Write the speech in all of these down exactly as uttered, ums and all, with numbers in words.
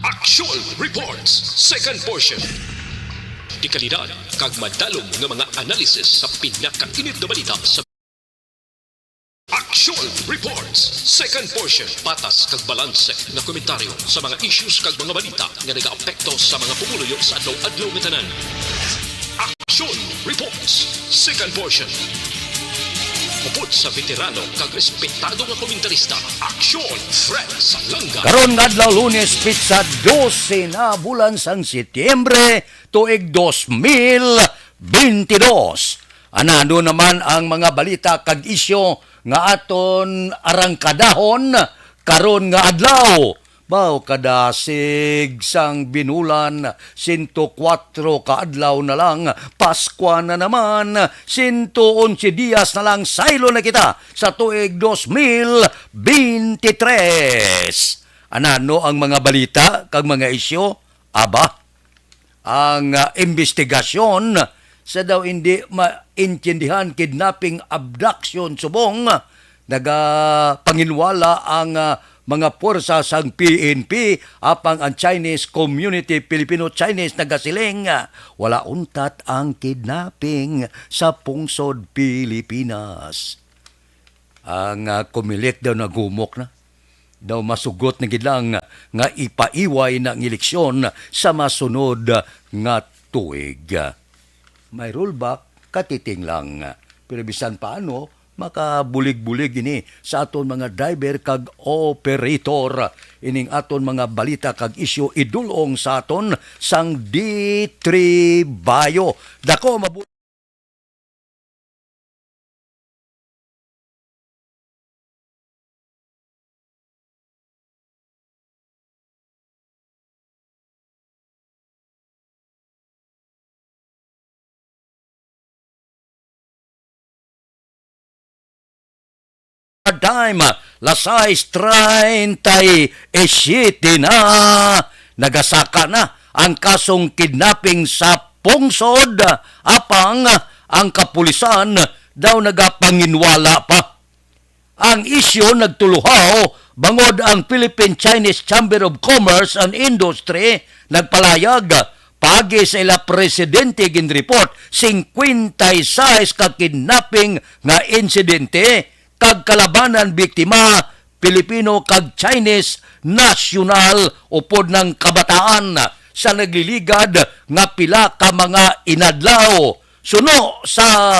Action Reports, second portion. Dekalidad kag madalom nga mga analysis sa pinakainit nga balita sa Action Reports, second portion. Patas kag balanse nga komentaryo sa mga issues kag mga balita nga nagaapekto sa mga pumuluyo sa adlaw-adlaw nga tanan. Action Reports, second portion. Upod sa veterano kag respetado nga komentarista, Action Fred Salanga. Karon nga adlaw, Lunes, pitsa dose na bulan sang Setyembre, tuig dos mil bentidós. Anano naman ang mga balita kag isyu nga aton arangkadahon karon nga adlaw? Baw kadasig sang binulan, sento kuwatro ka adlaw na lang, Paskwa na naman, sento onse dias na lang, saylo na kita sa tuig dos mil bentitres. Anano ang mga balita kag mga isyu? Aba, ang, ah, imbestigasyon sa daw hindi maintindihan kidnapping, abduction subong nagapanginwala ang, ah, mga puwersa sang P N P, apang ang Chinese community, Filipino-Chinese, nagasiling, ah, wala untat ang kidnapping sa pungsod Pilipinas. Ang, ah, Comelec daw nagumok na. Daw masugot na gid lang nga ipaiway na ang eleksyon sa masunod nga tuig. May rollback, katiting lang. Pero bisan paano, makabulig-bulig ini sa aton mga driver kag operator. Ining aton mga balita kag isyu idulong sa aton sang D three Bio. Dako mabu- Time, las sais treinta y siete na, nagasaka na ang kasong kidnapping sa pungsod, apang ang kapulisan daw nagapanginwala pa. Ang isyu nagtuluhaw bangod ang Philippine-Chinese Chamber of Commerce and Industry nagpalayag, paagi sa ila presidente ginreport cincuenta y seis ka kidnapping nga insidente kag kalabanan biktima Pilipino kag Chinese nasyonal upod nang kabataan sa nagliligad nga pila ka mga inadlaw. Suno sa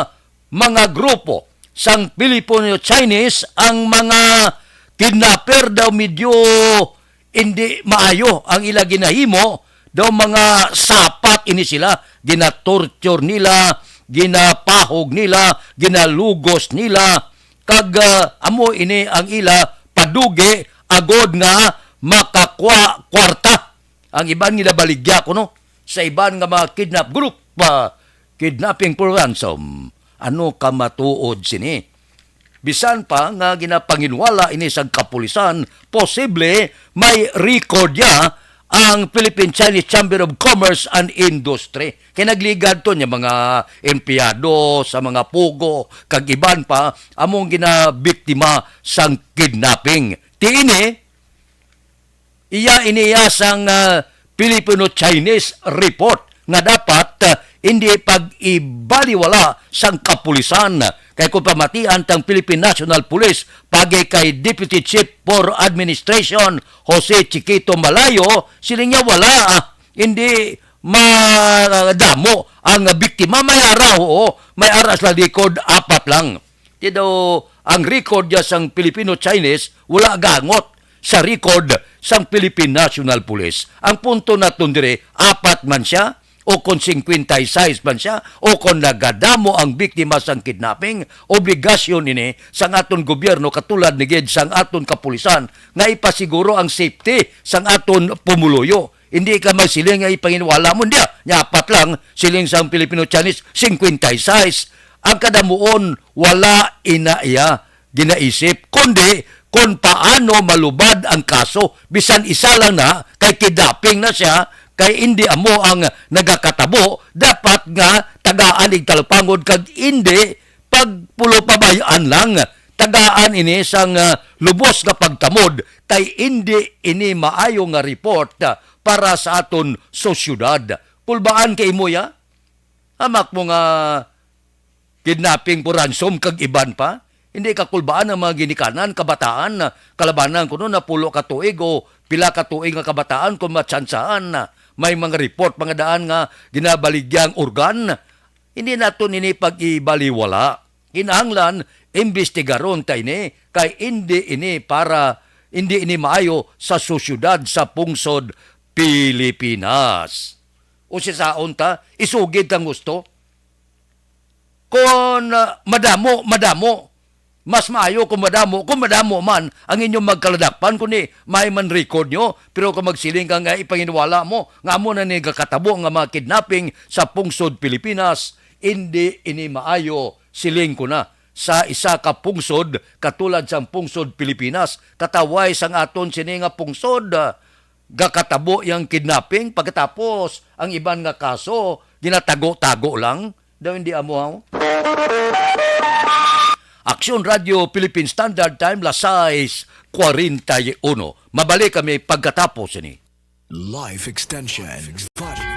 mga grupo sang Filipino-Chinese, ang mga kidnapper daw medyo hindi maayo ang ila ginahimo, daw mga sapat ini sila, ginatorture nila, ginapahog nila, ginalugos nila, kag, ah, amo ini ang ila padugi agod nga makakwa kwarta. Ang iban ginabaligya kuno sa iban nga mga kidnap group, ah, kidnapping for ransom. Ano ka matuod sini? Bisan pa nga ginapanginwala ini sang kapulisan, posible may record ya ang Philippine Chinese Chamber of Commerce and Industry. Kay nagligad to niya mga empleyado sa mga POGO, kag iban pa among ginabiktima sang kidnapping. Ti ini, iya iniya sang, ah, Filipino-Chinese report nga dapat, ah, hindi pag-ibaliwala sang kapulisan. Kay kung pamatian tang Philippine National Police, pagi kay Deputy Chief for Administration Jose Chiquito Malayo, siling niya wala, ah, hindi madamo ang biktima. May ara, oo, may ara sa likod, apat lang. Ti daw ang record niya sang Filipino-Chinese wala gangot sa record sang Philippine National Police. Ang punto naton dire, apat man siya, o kon cincuenta y seis man siya, o kon nagadamo ang biktima sang kidnapping, obligasyon ini sang aton gobyerno, katulad ni gid sang aton kapulisan, nga ipasiguro ang safety sang aton pumuluyo. Hindi ka magsiling nga ipanginwala mo, hindi, ah. Nya apat lang, siling sang Filipino-Chinese, cincuenta y seis. Ang kadamuon, wala ina iya ginaisip, kundi kon paano malubad ang kaso. Bisan isa lang na, kay kidnapping na siya, kay hindi amo ang nagakatabo, dapat nga tagaan igtalupangod kag hindi pagpulopabay-an lang. Tagaan ini sang, ah, lubos nga pagtamod, kay indi ini maayo nga report, ah, para sa aton sosyedad. Kulbaan kay imo, ya? Hamak mo nga kidnapping for ransom kag iban pa. Hindi ka kulbaan ang mga ginikanan, kabataan, kalabanan kuno na pulo ka tuig o pila ka tuig nga kabataan kung matsansahan na may mga report, mga daan nga ginabaligya ang organ. Hindi naton ini pag-ibaliwala. Kinahanglan, imbestigaron ta ini, kay hindi ini para, hindi ini maayo sa sosyedad sa pungsod Pilipinas. O sisaon ta, isugid ang gusto. Kung, ah, madamo, madamo. Mas maayo kung madamo, kung madamo man ang inyong magkaladakpan, kundi may man record nyo, pero kung magsiling ka nga ipanginiwala mo, nga amo na ni gakatabo nga mga kidnapping sa pungsod Pilipinas, hindi ini maayo, siling ko na, sa isa ka pungsod, katulad sang pungsod Pilipinas, kataway sang aton sini nga pungsod, ah, gakatabo yang kidnapping, pagkatapos ang iban nga kaso, ginatago-tago lang. Daw hindi amo, haw? Aksyon Radio Philippine Standard Time, las sais cuarenta y uno. Mabalik kami pagkatapos ini. Life Extension.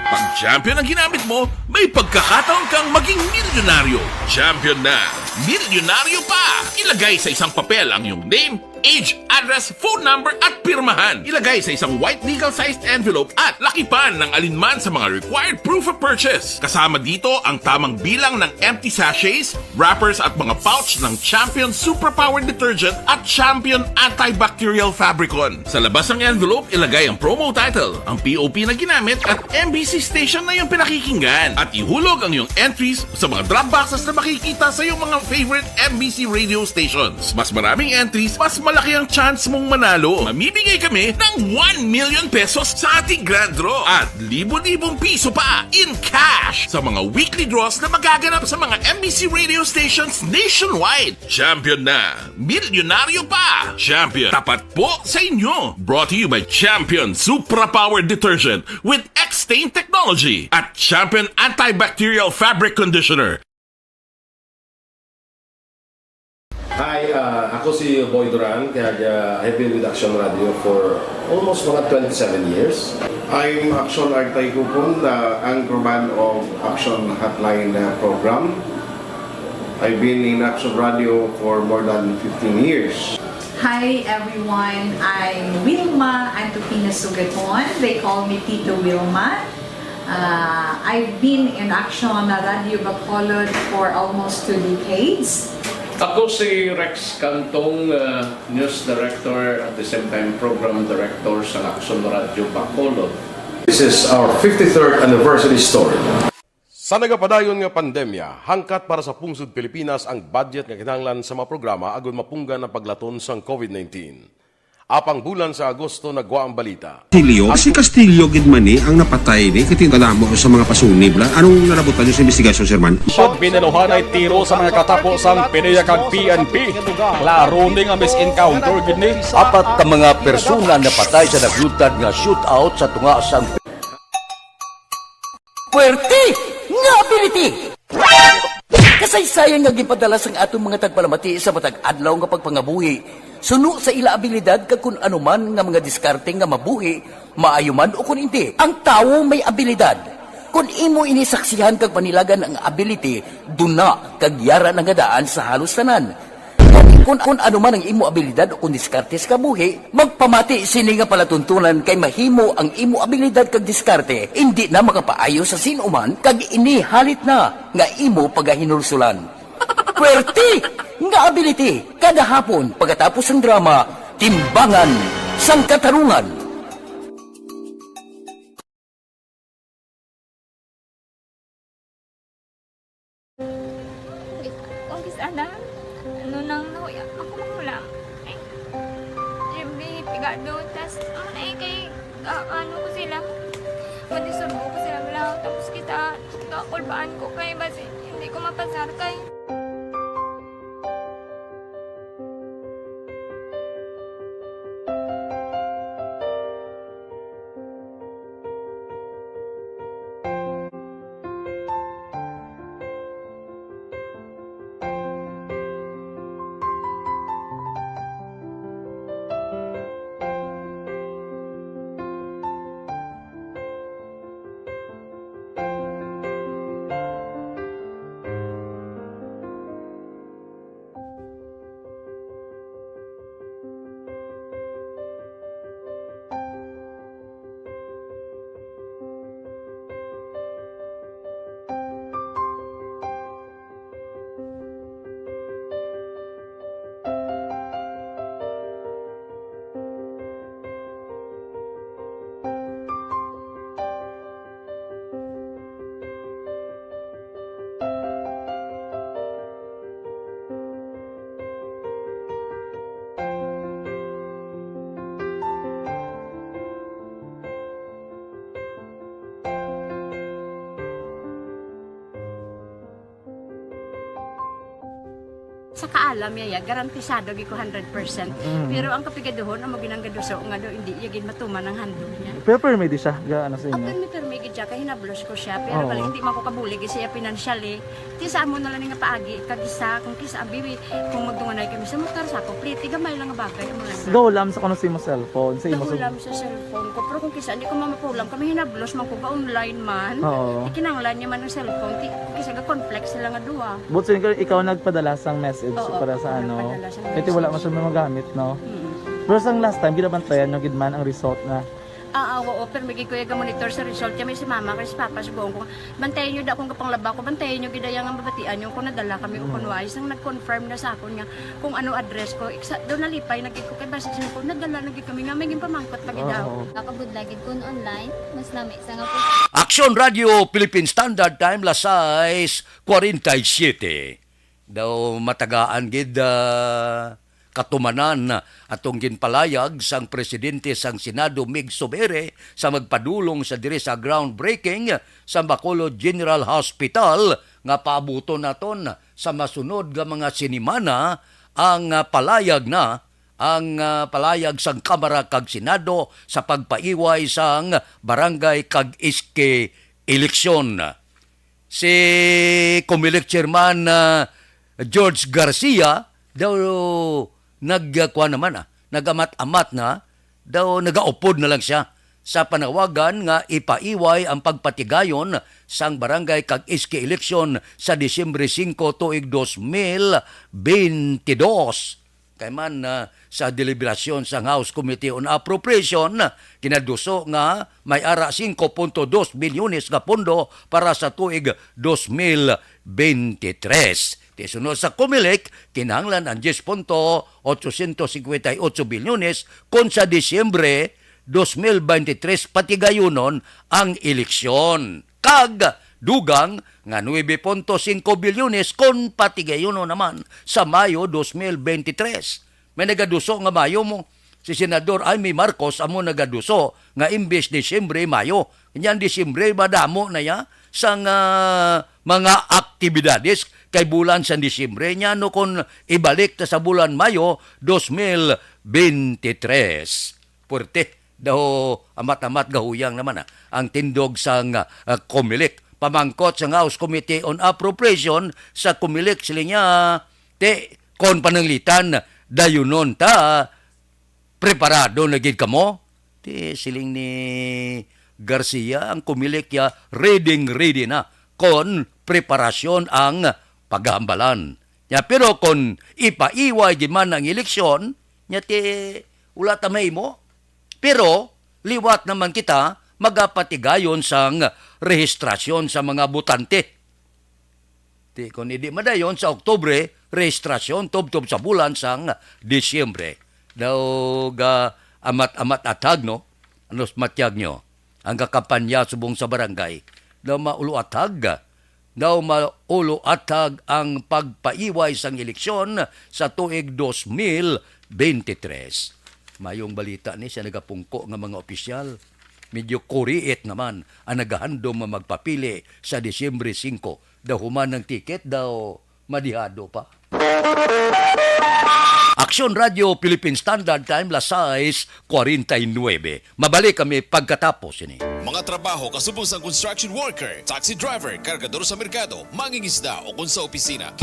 Pag Champion ang ginamit mo, may pagkakataon kang maging milyonaryo. Champion na, milyonaryo pa! Ilagay sa isang papel ang iyong name, age, address, phone number, at pirmahan. Ilagay sa isang white legal-sized envelope at lakipan ng alinman sa mga required proof of purchase. Kasama dito ang tamang bilang ng empty sachets, wrappers, at mga pouch ng Champion Superpower Detergent at Champion Antibacterial Fabricon. Sa labas ng envelope, ilagay ang promo title, ang P O P na ginamit, at M B C station na iyong pinakikinggan. At ihulog ang iyong entries sa mga drop boxes na makikita sa iyong mga favorite M B C radio stations. Mas maraming entries, mas malaki ang chance mong manalo. Mamimigay kami ng one million pesos sa ating grand draw at libo-libong piso pa in cash sa mga weekly draws na magaganap sa mga M B C radio stations nationwide. Champion na! Milyonaryo pa! Champion, tapat po sa inyo! Brought to you by Champion Supra Power Detergent with X-Stain Technology at Champion Antibacterial Fabric Conditioner. Hi, ah, ako si Boy Duran, kag, ah, I've been with Action Radio for almost mga twenty-seven years. I'm Action Artay Kupon, the anchorman of Action Hotline, uh, program. I've been in Action Radio for more than fifteen years. Hi everyone, I'm Wilma Antupina Sugaton. They call me Tito Wilma. Uh, I've been in Action Radio Bacolod for almost two decades. Ako si Rex Cantong, uh, news director, at the same time program director sa Action Radio Bacolod. This is our fifty-third anniversary story. Sa nagapadayon nga pandemya, hangkat para sa pungsod Pilipinas ang budget nga kinahanglan sa mga programa agud mapunggan ang paglaton sang COVID nineteen. Apang bulan sa Agosto nagwa ang balita. Castillo? Si Castillo gid man ni ang napatay ni, kay tindala mo sa mga pasunib la. Anong nalabutan niyo sa investigasyon, Sir Man? Pag binaluhanay tiro sa mga katapo sang PDEA kag P N P, klaro ni nga mis-encounter gid ni. Apat ka mga persona napatay sa naglutad nga shootout sa tunga sang Puwerte nga ability! Kasaysayan nga ginpadala sang aton mga tagpalamati sa matag adlaw nga pagpangabuhi, suno sa ila abilidad kag kun ano man nga mga diskarte nga mabuhi, maayo man o kun indi. Ang tawo may abilidad. Kun imo ini saksihan kag panilagan ang ability, duna kag yara na nga daan sa halos tanan. Kung, kung ano man ang imo abilidad o kung diskarte sa kabuhi, magpamati sini nga palatuntunan kay mahimo ang imo abilidad kag diskarte indi na makapaayo sa sin-o man kag ini halit na nga imo pagahinulsulan. Puwerte nga ability! Kada hapon, pagkatapos sang drama, Timbangan sang Katarungan. Kung kis-, kung kis-, ano, ano nang nahuya, ako magulang. Ay, siyempre, pigado, tas, ano na eh, kay, ah, ano ko sila, madisurbo ko sila, wala, tapos kita, kakulbaan ko kay, basi, hindi ko mapasar kay. Kaalam niya, ya, garantisado gid ko hundred percent. Mm. Pero ang kapigaduhon, amo gid ang gaduso nga daw hindi iya gid matuman ang handog niya. Pero permi di siya, ga-, ano sa inyo? Permi, permi gid siya, kay hinablos ko siya. Pero Oo. bali, hindi man ko kabulig siya financially. Ti sa amo na lang nga paagi, kag isa, kung kisa, abi, kung magdunganay kami sa motor, sa complete, gamay lang nga bagay, amo lang. Gahulam sa kuno sa imo cellphone, sa imo Gahulam sa cellphone ko, pero kung kisa, hindi ko mamapulam, kami hinablos man ko, ga-online man. Oo. Ti kinahanglan niya man ang cellphone, ti, kisa ga-conflict sila nga duha. But so, ikaw, ikaw nagpadala sang message Oo, para sa ako ano? nagpadala sang Kaya ti wala man message. siya magamit, no? Mm. Pero sang last time, ginabantayan nyo gid man ang result na. Ah, ah, oo, pero may gid ko yung monitor sa result. Kaya may si mama, kay si papa, subukan ko. Bantayan nyo da kung kapanglaba ko, bantayan nyo gid ang mabatian nyo kung nadala kami o Mm. kung wais. Nang nag-confirm na sa akon nga kung ano address ko, iksa, doon nalipay na gid ko kay basta siya ko, nadala na gid kami nga may ginpamangkot pa gid Oo. daw. Nakabudlay gid kun online, mas lami sa nga po. Aksyon Radio Philippine Standard Time, las sais cuarenta y siete. Daw matagaan gid, ah, katumanan atong ginpalayag sang presidente sang Senado, Mig Subiri, sa magpadulong sa diri sa groundbreaking sa Bacolod General Hospital nga paabuton naton sa masunod nga mga sinimana ang, ah, palayag na ang, ah, palayag sang Kamara kag Senado sa pagpaiway sang barangay kag iski eleksyon. Si Comelec Chairman, ah, George Garcia daw nag-, ah, kuwan naman, ah, nag-amat-amat na, daw nagaupod na lang siya sa panawagan nga ipaiway ang pagpatigayon sang barangay kag iski eleksyon sa Disyembre singko tuig dos mil bente dos. Kay man, ah, sa deliberasyon sang House Committee on Appropriation, ah, ginaduso nga may ara singko punto dos bilyones nga pondo para sa tuig dos mil bente tres. Ti sunod sa Comelec, kinahanglan ang diyes punto otsosyentos singkwenta y otso bilyones kon sa Disyembre dos mil bente tres patigayunon ang eleksyon. Kag dugang nga nuebe punto singko bilyones kon patigayunon naman sa Mayo dos mil bente tres. May nagaduso nga Mayo mo si Senador Imee Marcos, amo nagaduso nga imbes Disyembre, Mayo. Kanya ang Disyembre, madamo na ya sang, ah, mga aktibidades kay bulan sa Disyembre. Nya no kon ibalik ta sa bulan Mayo dos mil bente tres. Puwerte. Daw amat-amat gahuyang naman, ah, ang tindog sang, ah, Comelec. Pamangkot sang House Committee on Appropriation sa Comelec, siling niya, "Ti, kon pananglitan, dayunon ta, preparado na gid kamo?" Ti siling ni Garcia, ang Comelec ya, ready, ready na kon preparasyon ang paghambalan. Ya, pero kon ipaiway gid man ang eleksyon, nya ti wala ta mahimo. Pero liwat naman kita magapatigayon sang rehistrasyon sa mga botante. Ti kon hindi madayon sa Oktubre, rehistrasyon tubtob sa bulan sang Disyembre. Daw ga amat-amat athag, no? Anos matyag nyo? Ang kakampanya subong sa barangay. Daw mauluathag. Daw mauluathag ang pagpaiway sang eleksyon sa tuig dos mil bente tres. Mayong balita ni sa nagapungko nga mga opisyal. Medyo kuriit naman ang nagahandom nga magpapili sa Disyembre singko. Daw human ang ticket, daw madihado pa. Aksyon Radio Philippine Standard Time, las sais cuarenta y nueve. Mabalik kami pagkatapos ini. Mga trabaho kasubong sang construction worker, taxi driver, kargador sa merkado, mangingisda o kon sa opisina.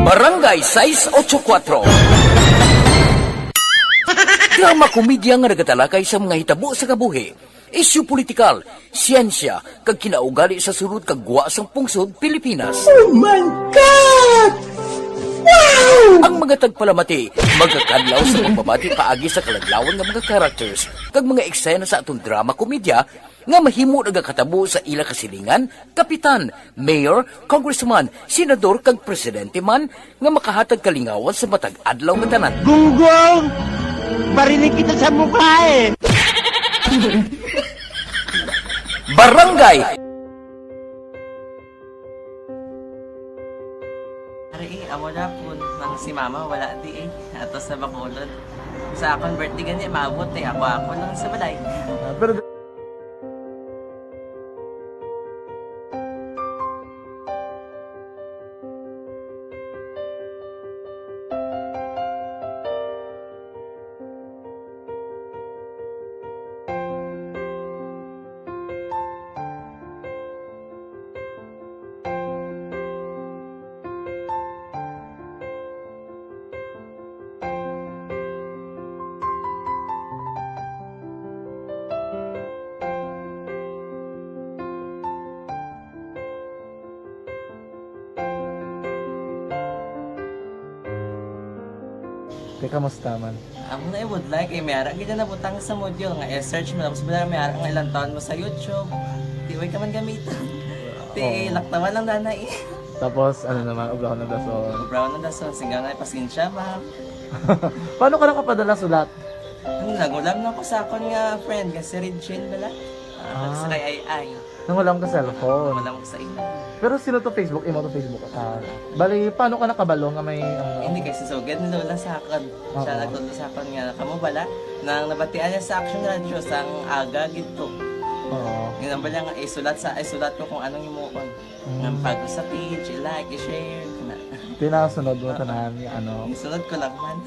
Barangay sais ocho kuatro. Drama komedya nga nagatalakay sa mga hitabo sa kabuhi, isyu politikal, siyensya, kag kinaugali sa sulod kag gwa sang pungsod Pilipinas. Oh my God! Wow! Ang mga tagpalamati magakadlaw sa pagbabati paagi sa kaladlawan nga mga characters kag mga eksena sa aton drama komedya nga mahimo nagakatabo sa ila kasilingan, kapitan, mayor, congressman, senador, kag presidente man nga makahatag kalingawan sa matag adlaw nga tanan. Gunggong! Barinig kita sa mukha eh! Barangay! Ari, eh, amo na po. Nang si mama, wala di eh. Ato sa Bacolod. Sa akon birthday gani, maabot eh. Ako, ako lang sa balay. Ah, pero Kamusta man? Amo na ibudlay kay may ara gid na nabutang sa module nga i-search mo, tapos wala may ara nga ilang taon mo sa YouTube. Di way ka man gamiton. Ti Oo. Laktawan lang dana eh. Tapos, ano naman, obrahon ng dason. Obrahon ng dason, singga nga, pasensya, ma'am. Paano ka nakapadala sulat? Ano, nangulam na ko sa akon nga friend, nga si Regine bala. Ah, Ah. Sa kay Ay Ay. Nangulam ka cellphone? Nangulam ko sa imo. Pero sino to Facebook? Imo to Facebook? Ah, bali, paano ka nakabalo nga may, ano? Hindi, kay si Sugad ni Lola sa akon. Siya Oo. Nagtudlo sa akon nga, kamo bala, nang nabatian niya sa Action Radio, sang aga gid to. Oo. Yun ang bala nga, isulat sa, isulat ko kung anong himuon. Mm. Nga pag sa page, i-like, i-share, kana. Tinasunod mo Oo. Tanan, ano? Isunod ko lang man.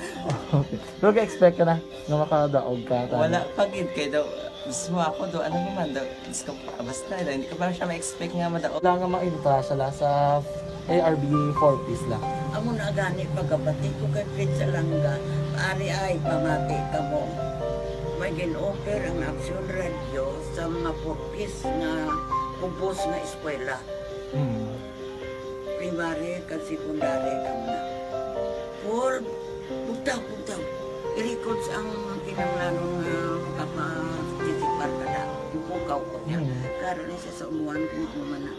Okay. Pero ga-expect ka na nga makadaog ka, tanan? Wala pa gid, kay daw, mismo ako, do, ano naman, daw, Diyos ko, basta, daw, hindi ko pa siya ma-expect nga madaog. Wala nga maibutang sila sa A R B four Ps lang. Amo na gani, pagkabati ko kay Fred Salanga, ari ay, pamati ka mo. May gin-offer ang Action Radio sa mga four Ps nga kubos nga eskwela. Hmm. Primary kag secondary kamo na. Paul, bugtaw, bugtaw. I-records ang kinahanglanon nga makaparticipar ka na. Bukaw ko niya. Hmm. Karon ni siya sa umuan kung ano man na.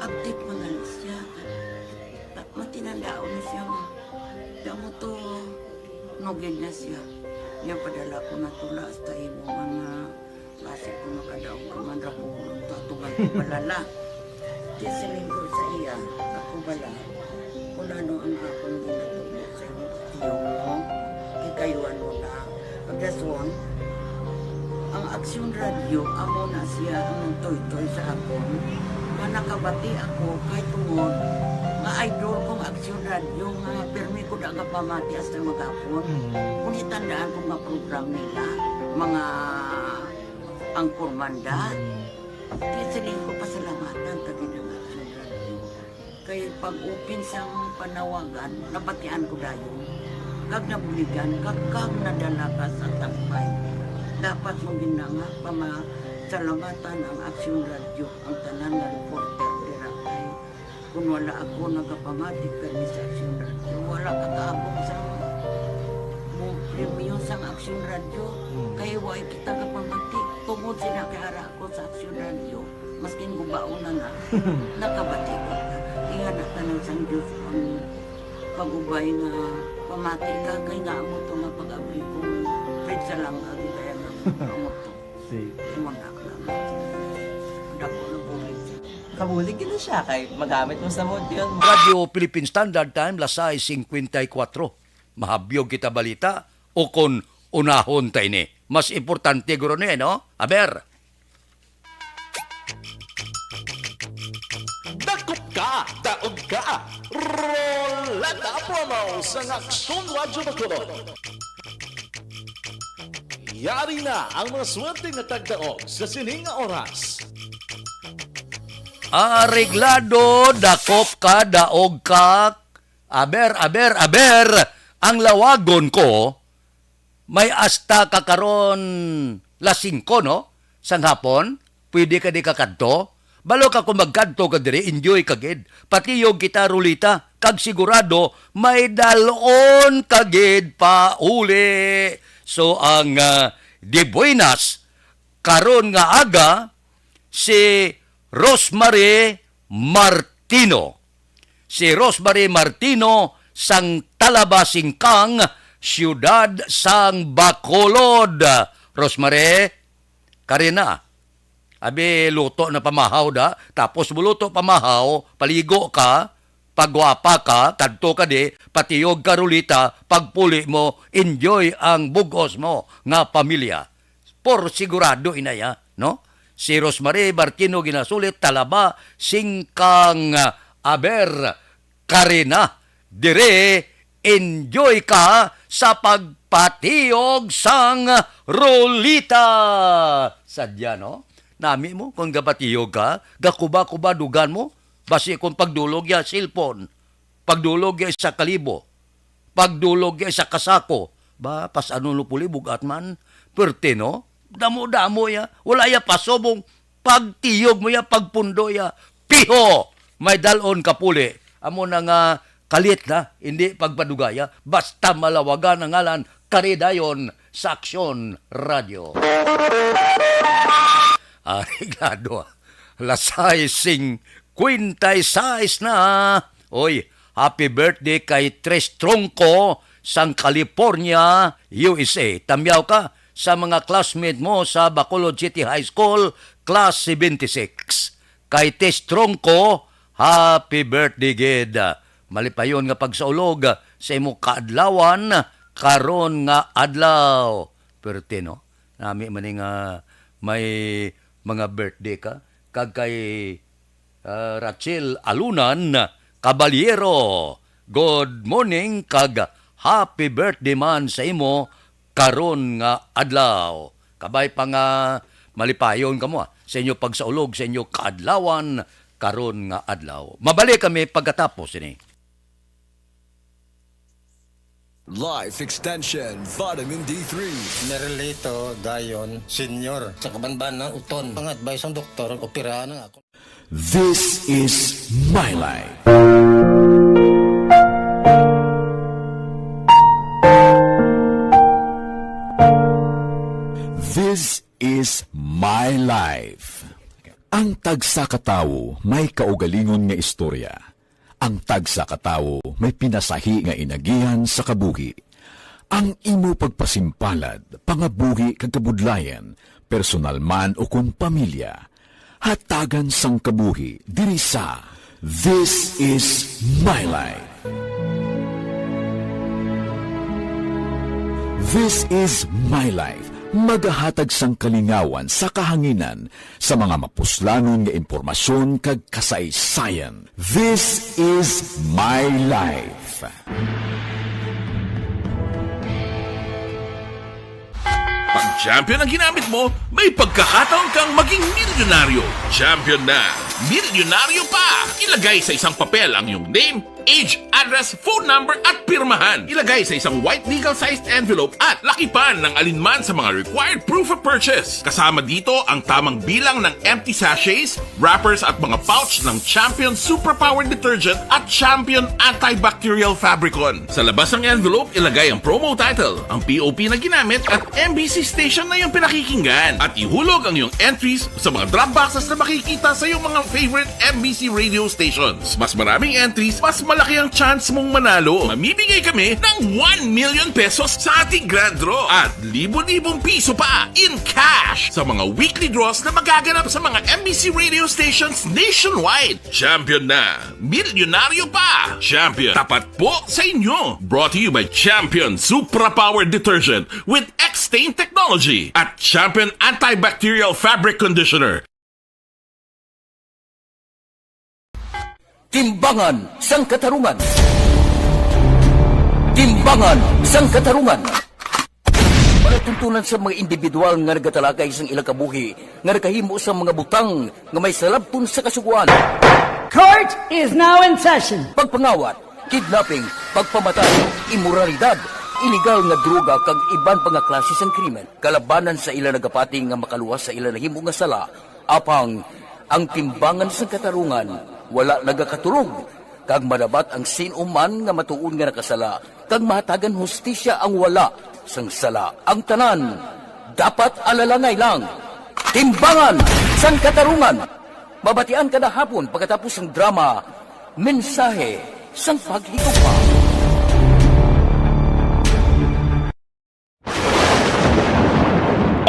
Update mo na lang siya. Ta-, matinandaon na siya nga. Damo to, nugid na siya. Niya padala ko na tula hasta imo mga Basi ko makadaog ka man ra ko, tatugan ko palala. Di siling ko sa iya, ako bala, kung ano ang akong ginatubo sa imo, tiyo mo, kay kayuan mo na. Pagdason, ang Aksyon Radyo, amo na siya ang nagtoytoy sa akon. Nga nakabati ako, kay tungod, nga idol kong Aksyon Radyo, nga pirmi ko nagapamati hasta maghapon. Mm. Kung itandaan ko nga program nila, mga Ang Kurmanda, Mm. di sila ko pasalamatan ta gid ang Aksyon Radyo. Kay pag-open sang panawagan, nabatian ko dayon. Kag nabuligan, kag, kag nadala ka sa tampay. Dapat mo ginanga pamasalamatan ang Aksyon Radyo, ang tanan nga reporter dira kay Kung wala ako nagapamati kani sa Aksyon Radyo, wala ka kaabot sa mo-, premyo sang Aksyon Radyo. Hmm. Kay wa kita kapamati. Tungod sila kay ara ako sa Aksyon Radyo, maskin gubaon na na, nakabati ko na. Ingana tanan sang Diyos ang pag-ubay nga pamati ka, kay nga amo to nga pag-abri ko, Fred Salanga, gid kaya nga amo to. Sige. Imo na lang. Dako na bulig. Kabulig gid na siya kay magamit mo sa module mo. Radyo Philippine Standard Time, las sais cincuenta y cuatro. Mahabyog kita balita o kon unahon ta ini. Mas importante guro ni, no? Aber. Dakop ka, daog ka. Roleta promo sa Aksyon Radyo Bacolod. Yari na ang mga swerte nga tagdaog sa sining nga oras. Areglado, dakop ka, daog ka. Aber, aber, aber, ang lawagon ko, may asta ka karon las singko, no? Sang hapon, pwede ka di ka kadto? Balo ka kung magkadto ka diri, enjoy ka gid. Patiyog kita, Rolita, kag sigurado may dalon ka gid pauli. So, ang, ah, de buenas, karon nga aga, si Rosemary Martino. Si Rosemary Martino sang Talaba, Singkang, siyudad sang Bacolod. Rosemary, kari na. Abi, luto na pamahaw da. Tapos muluto pamahaw, paligo ka, pagwapa ka, kadto ka di, patiyog ka, Rolita, pagpuli mo, enjoy ang bugos mo nga pamilya. Por sigurado inaya, no? Si Rosemary Martino ginasulit, Talaba, Singkang, ah, aber, kari na. Dire, enjoy ka sa pagpatiyog sang Rolita. Sadya, no? Nami mo, kung gapatiyog ka, gakuba-kuba dugan mo, basi kung pagdulog ya, cellphone. Pagdulog ya, isa ka libo. Pagdulog ya, isa ka sako. Ba, pas ano no puli, bugat man. Perte, no? Damo-damo ya. Wala ya pasubong. Pagtiyog mo ya, pagpundo ya. Piho! May dalon ka puli. Amo na nga Kalit na, hindi pagpadugaya, basta malawagan ang ngalan, kari dayon sa Aksyon Radyo. Arreglado. Alas sais singkwenta y sais na. Oy, happy birthday kay Tres Tronco sang California, U S A. Tamyaw ka sa mga classmate mo sa Bacolod City High School, Class seventy-six. Kay Tres Tronco, happy birthday gid. Malipayon nga pagsaulog sa imo kaadlawan karon nga adlaw. Perte, no? Nami man ni nga may mga birthday ka. Kag kay, ah, Rachel Alunan Caballero, good morning kag happy birthday man sa imo karon nga adlaw. Kabay pa nga malipayon kamo, ah, sa inyo pagsaulog sa inyo kaadlawan karon nga adlaw. Mabalik kami pagkatapos ini. Life Extension Vitamin D three. Nerlito Dayon Senior sa Kabanbanan, Uton. Ang advice ng doktor, operahan na ako. This is my life. This is my life. Ang tagsa ka tawo may kaugalingon nga istorya. Ang tagsa ka tawo may pinasahi nga inagihan sa kabuhi. Ang imo pagpasimpalad, pangabuhi kag kabudlayan, personal man o kon pamilya, hatagan sang kabuhi diri sa This Is My Life. This Is My Life, magahatag sang kalingawan sa kahanginan sa mga mapuslanon nga impormasyon kag kasaysayan. This is my life. Pag champion ang ginamit mo, may pagkakataon kang maging milyonaryo. Champion na, milyonaryo pa! Ilagay sa isang papel ang iyong name, age, address, phone number, at pirmahan. Ilagay sa isang white legal-sized envelope at lakipan ng alinman sa mga required proof of purchase. Kasama dito ang tamang bilang ng empty sachets, wrappers, at mga pouch ng Champion Superpower Detergent at Champion Antibacterial Fabricon. Sa labas ng envelope, ilagay ang promo title, ang P O P na ginamit, at M B C station na iyong pinakikinggan. At ihulog ang iyong entries sa mga drop boxes na makikita sa iyong mga favorite M B C radio stations. Mas maraming entries, mas malaki ang chance mong manalo. Mamimigay kami ng one million pesos sa ating grand draw at libo-libong piso pa in cash sa mga weekly draws na magaganap sa mga M B C radio stations nationwide. Champion na! Milyonaryo pa! Champion, tapat po sa inyo! Brought to you by Champion Supra Power Detergent with X-Stain Technology at Champion Antibacterial Fabric Conditioner. Timbangan sang Katarungan. Timbangan sang Katarungan. Palatuntunan sa mga individual nga nagatalakay sang ilang kabuhi nga nakahimo sa mga butang nga may salabton sa Kasugoan. Court is now in session. Pagpangawat, kidnapping, pagpamatay, imoralidad, iligal nga droga kag iban pa nga klase sang krimen. Kalabanan sa ila nagapati nga makaluwas sa ila nahimo nga sala, apang ang timbangan sang katarungan wala nagakaturog, kag madabat ang sin-o man nga matuod nga nakasala, kag mahatagan hustisya ang wala sang sala. Ang tanan dapat alalangay lang. Timbangan sang Katarungan. Mabatian kada hapon pagkatapos sang drama, Mensahe sang Paghigugma.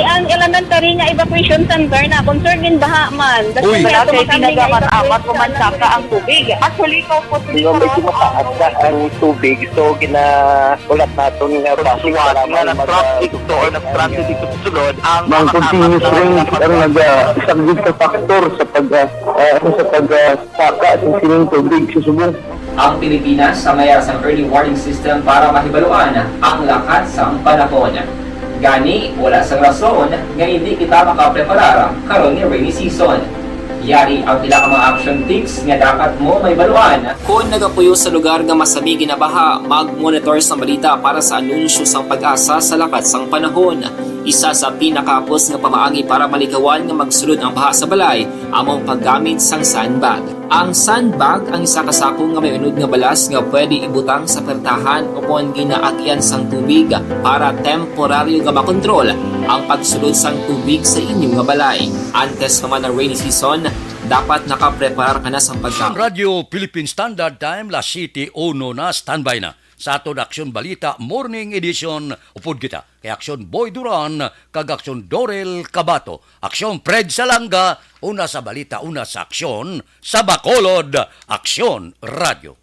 Ang elementary nga evacuation center na concerned in baha man. Uy. Wala kay ginagamit-amat, umansaka ang tubig. Actually, ikaw po, Hindi, medyo mataas na ang tubig. So, gina-, ulat naton nga base sa nga lamang mga traffic to or nag-traffic dito sa sulod, ang Mga mga continuous tapat rain lang ang naga-, isa gid sa factor sa pag, ah, ah, ano, sa pag, ah, saka sa sining tubig sa subong. Ang Pilipinas sa mayara sang early warning system para mahibaluan ang lakat sang panahon. Gani, wala sang rason nga hindi kita makapreparar karon nga rainy season. Yari ang pila ka mga action tips nga dapat mo mahibaluan. Kon nagapuyo sa lugar nga masami ginabaha, mag-monitor sang balita para sa anunsyo sang PAGASA sa lakat sang panahon. Isa sa pinakahapos nga pamaagi para malikawan nga magsulod ang baha sa balay amo ang paggamit sang sandbag. Ang sandbag ang isa ka sako nga may unod nga balas nga pwede ibutang sa pertahan ukon ginaagyan sang tubig para temporaryo nga makontrol ang pagsulod sang tubig sa inyo nga balay. Antes pa man ang rainy season, dapat nakapreparar ka na sang pagkaon. Radyo Philippine Standard Time, las siyete uno na, standby na. Sa aton Aksyon Balita Morning Edition, upod kita kay Aksyon Boy Duran kag Aksyon Dorel Kabato, Aksyon Fred Salanga, una sa balita, una sa aksyon, sa Bacolod, Aksyon Radyo.